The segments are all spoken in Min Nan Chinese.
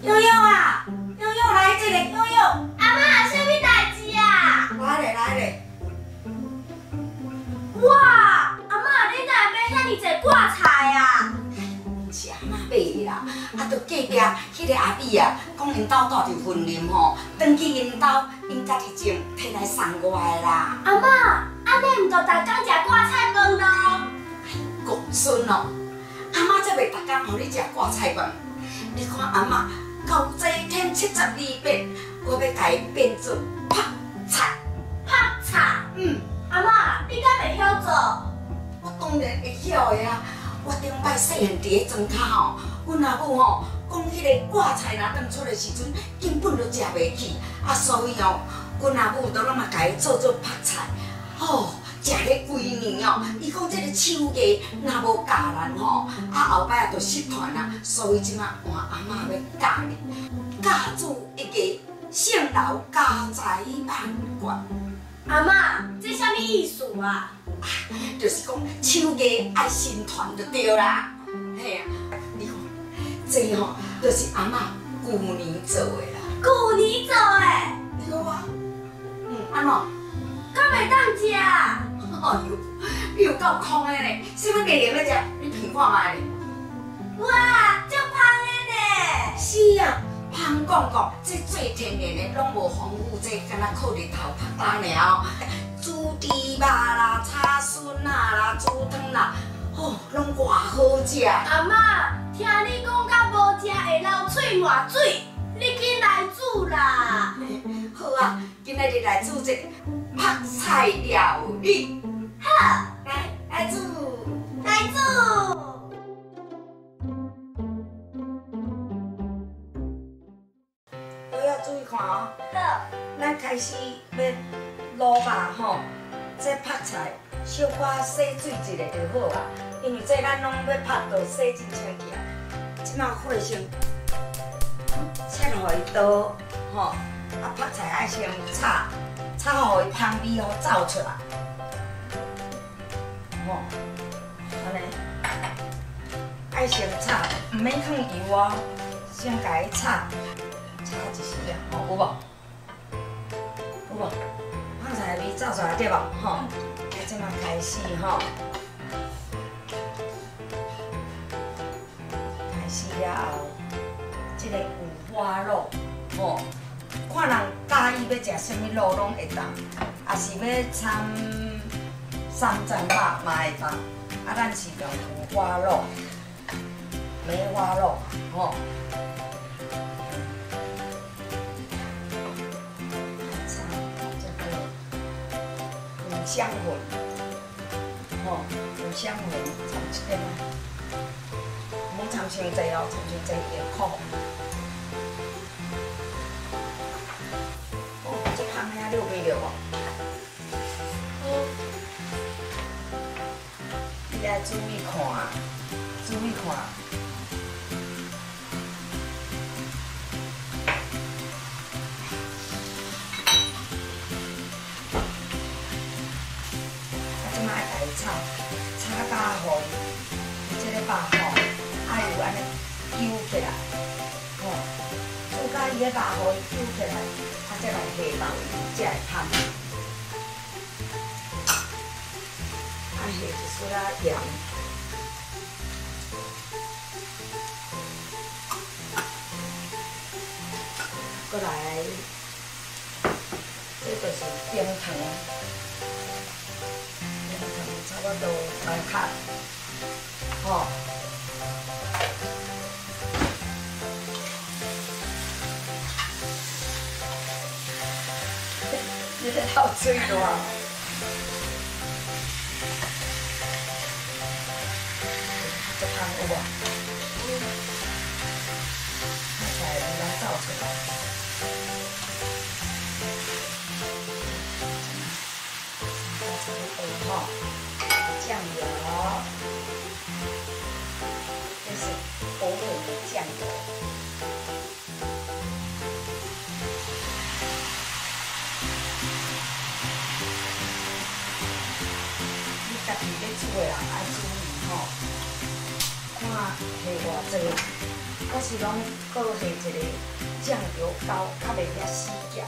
悠悠啊，悠悠來這個，悠悠。阿嬤，啥物代誌啊？來咧來咧。哇，阿嬤，你哪會買遐爾濟掛菜啊？毋是阿嬤買的啦，啊，就隔壁彼个阿美啊，講𪜶兜住佇雲林吼，轉去𪜶兜，𪜶家己種，提來送我的啦。阿嬤，按呢毋就逐工食掛菜飯囉？國孫哦，阿嬤才袂逐工予你食掛菜飯。你看阿嬤九濟天72變，我欲共伊變做泡菜。泡菜？嗯。阿嬤，你敢會曉做？我當然會曉的啊！我頂擺細漢佇咧莊跤吼，阮阿母吼講彼个掛菜若轉出的時陣，根本就食袂起，啊，所以哦，阮阿母都攏嘛共伊做做泡菜，吼，食咧規年哦。伊講這个手藝若無教人吼，啊後擺啊就失傳啊。所以這馬換阿嬤欲教你，教煮一個勝留家財萬貫。阿嬤，這啥物意思啊？就是講手藝愛承傳就對啦。嘿啊，你看，這吼就是阿嬤舊年做的啦。舊年做的？對啊。嗯，按怎？敢會當食？哎喲，你有夠空的呢，啥物袂用咧食？你品看覓咧。哇，足芳的呢！是啊，芳講講，這最天然的，攏無防腐劑，敢若靠日頭曬乾爾哦。煮豬肉啦、炒筍仔啦、煮湯啦，吼，攏偌好食。阿嬤，聽你講甲無食會流喙沫水，你緊來煮啦！好啊，今仔日來煮這个泡菜料理。好，來來煮，來煮。都要注意看哦。好。咱開始欲滷肉吼，這泡菜小可洗水一下就好啊，因為這咱攏欲拍就洗真清氣啊。這馬火先切予伊刀吼，啊泡菜愛先炒，炒予伊芳味予走出來，吼，按呢，愛先炒，毋免放油哦，先共伊炒，炒一時啊，吼，有無？有無？泡菜味走出來對無？吼，啊，這馬開始吼，開始了後，這個五花肉，吼，看人佮意欲食啥物肉攏會當，也是欲摻三層肉嘛會當，啊，咱是用五花肉、梅花肉，吼。五香粉，吼，五香粉摻一點仔，毋好摻傷濟哦，摻傷濟會苦。哦，這芳的啊，你有聞著無？你愛注意看，注意看。炒，炒甲予伊這個肉吼，愛有按呢揪起來，吼，煮甲伊个肉予伊揪起來，啊，再來下豆油，才會芳。啊，下一絲仔鹽，閣來，這就是冰糖。差不多來較，吼。你咧流水多。這芳有無？泡菜味攏走出來。差不多吼。醬油，這是薄荷的醬油。你家己咧煮的人愛注意吼，看下偌濟。我是攏閣下一个醬油膏，較袂遐死澀。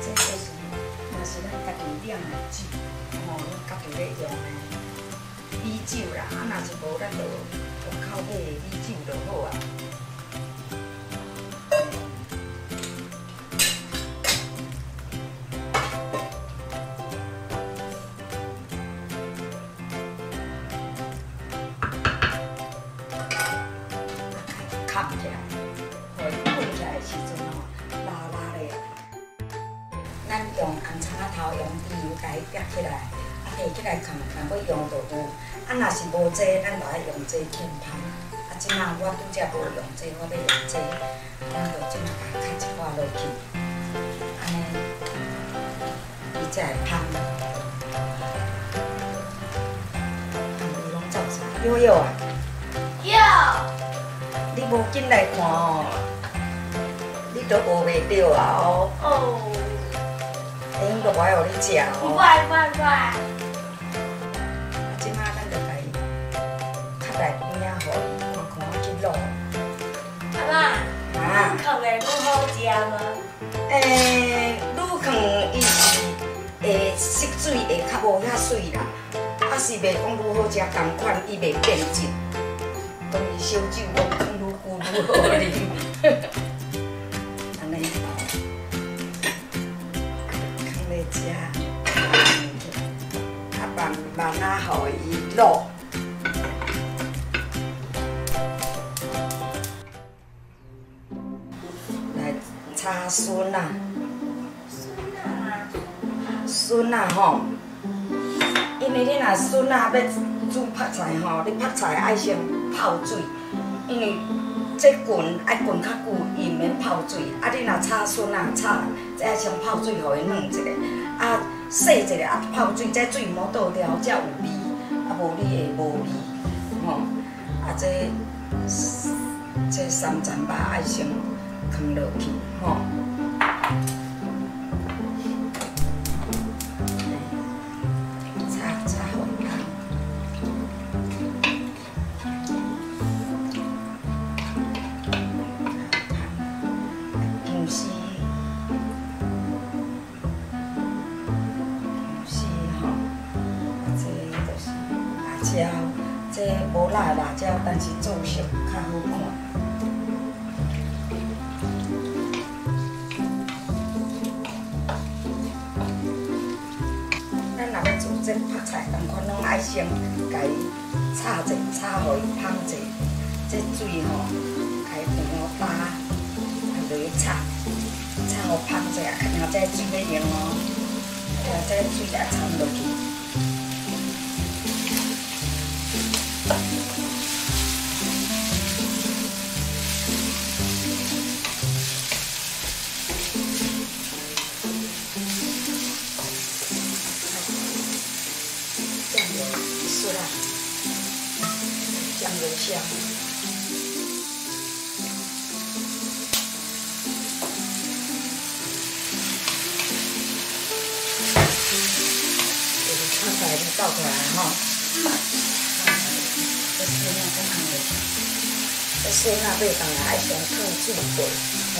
這就是嘛是咱家己釀的酒，吼，咱家己咧用的米酒啦。啊，若是無，咱就戶口買的米酒就好啊。崁起來，予伊滾起來的時陣吼，拉拉咧。咱用紅蔥仔頭，用豬油共伊煏起來，啊，提起來囥，若欲用就有。啊，若是無這，咱就愛用這添芳。啊，這馬我拄才無用這，我欲用這，咱就這馬共敲一寡落去，按呢，伊才會芳。香味攏走出來，悠悠啊！有。你無緊來看哦，你都學袂著啊哦。哦。下昏都無愛予你食哦。不愛不愛不愛。啊，這馬咱就共伊較來邊仔，予伊看看去滷。阿嬤，啊？愈囥的愈好食嗎？愈囥伊是會色水會較無遐媠啦，啊是袂講愈好食，仝款伊袂變質。當然燒酒講囥愈久愈好啉。按呢，囥咧遮，啊慢慢仔予伊滷。來炒筍仔。筍仔。筍仔吼，因為你若筍仔欲煮泡菜吼，你泡菜愛先泡水，因為這滾愛滾較久，伊毋免泡水。啊，你若炒筍仔炒，這愛先泡水，予伊軟一下，啊洗一下，啊泡水，這水毋好倒掉，才有味。啊，無你會無味，吼。啊，這三層肉愛先囥落去，吼。炒予伊香。薑絲，薑絲吼，啊，這就是辣椒，這無辣的辣椒，但是做色較好看。咱若欲煮這泡菜，仝款攏愛先共伊炒者，炒予伊芳者，這水吼，共伊放予焦，啊落去炒，炒予芳者，啊，較驚這水欲用哦，啊，這水也摻落去。醬油一絲啦，醬油香。就是泡菜你倒出來吼，這筍仔閣放落去，這筍仔買轉來愛先燙水過，吼。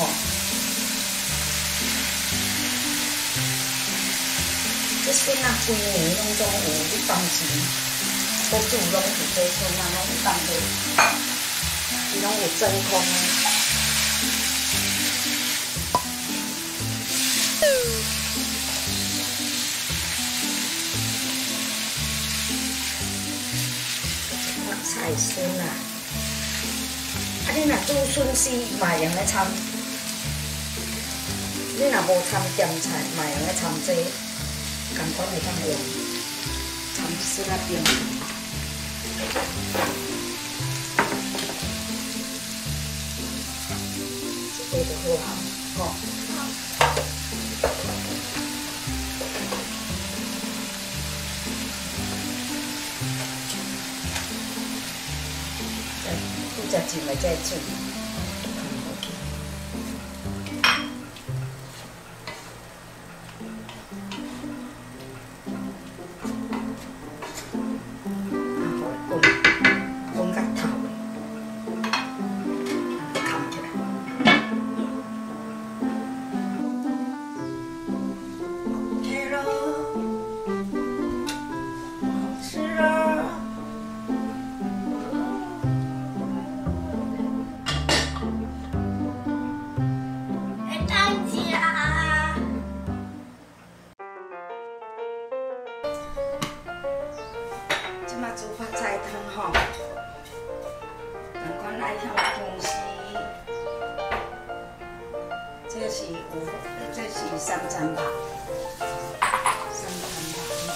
這筍仔規年攏總有，你當時閣煮攏有這筍仔，攏有當買，伊攏有真空的。菜筍啊，啊你若煮筍絲嘛會用得摻，你若無摻鹹菜嘛會用得摻這個，仝款會當用，摻筍仔冰。這個就好啊，吼。拄才浸的這个水放落去。啊，予伊滾，滾甲透的，啊，蓋起來。OK 咯，好吃啊！會當食。這馬煮泡菜湯吼，仝款愛放薑絲，這是有，這是三層肉，三層肉吼。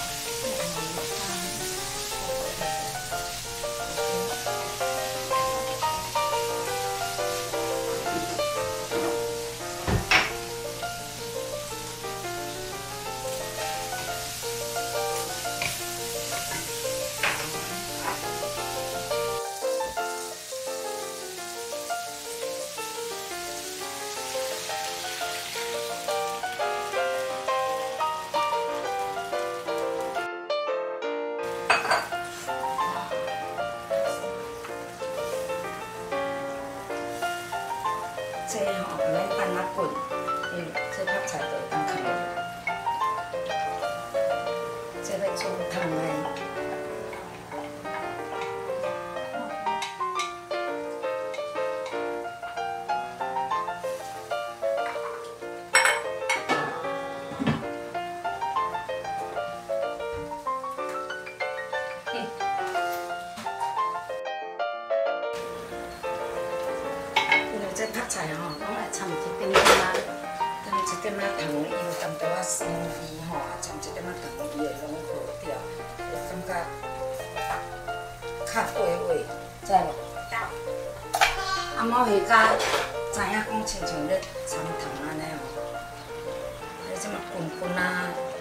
這吼毋免等啊滾，因為這泡菜就會當囥落。這欲煮湯的。因為這泡菜吼，攏愛摻一點仔，摻一點仔糖，伊有淡薄仔酸味吼，啊摻一點仔糖，伊會攏無掉，會感覺較對味，知無？啊，毛蝦餃知影講親像咧摻糖按呢吼，你這馬滾滾啊。